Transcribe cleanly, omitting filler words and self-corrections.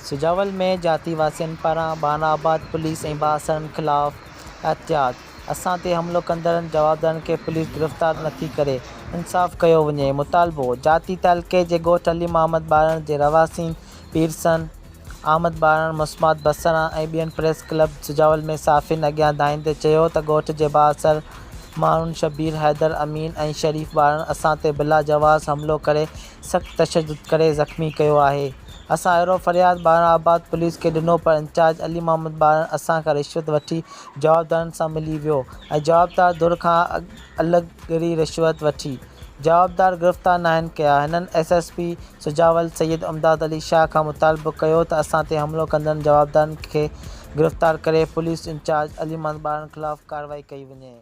سجاول ۾ جاتي واسين پاران ٻانها آباد پوليس ۽ بااثرن خلاف احتجاج، اسان تي حملو ڪندڙن جوابدارن کي پوليس گرفتار نٿي ڪري، انصاف ڪيو وڃي، مطالبو، جاتي تعلقي جي ڳوٺ علي محمد ٻارڻ جي رهواسين پيرسن احمد ٻارڻ، مسمات بصران ۽ ٻين پريس ڪلب سجاول ۾ صحافين اڳيان دانهيندي چيو ته ڳوٺ جي بااثر ماڻهن شبير، حيدر امين ۽ شريف ٻارڻ اسان تي بلاجواز حملو ڪري سخت تشدد ڪري زخمي ڪيو آهي. اسان اهڙو فرياد ٻارڻ آباد پوليس کي ڏنو پر انچارج علي محمد ٻارڻ اسان کان رشوت وٺي جوابدارن سان ملي ويو ۽ جوابدار ڌر کان الڳ ڳري رشوت وٺي جوابدار گرفتار ناهن ڪيا. هنن S S P Sujawal Syed Imdad Ali Shah کان مطالبو ڪيو ته اسان تي حملو ڪندڙن جوابدارن کي گرفتار ڪري پوليس انچارج علي محمد ٻارڻ خلاف ڪارروائي ڪئي وڃي.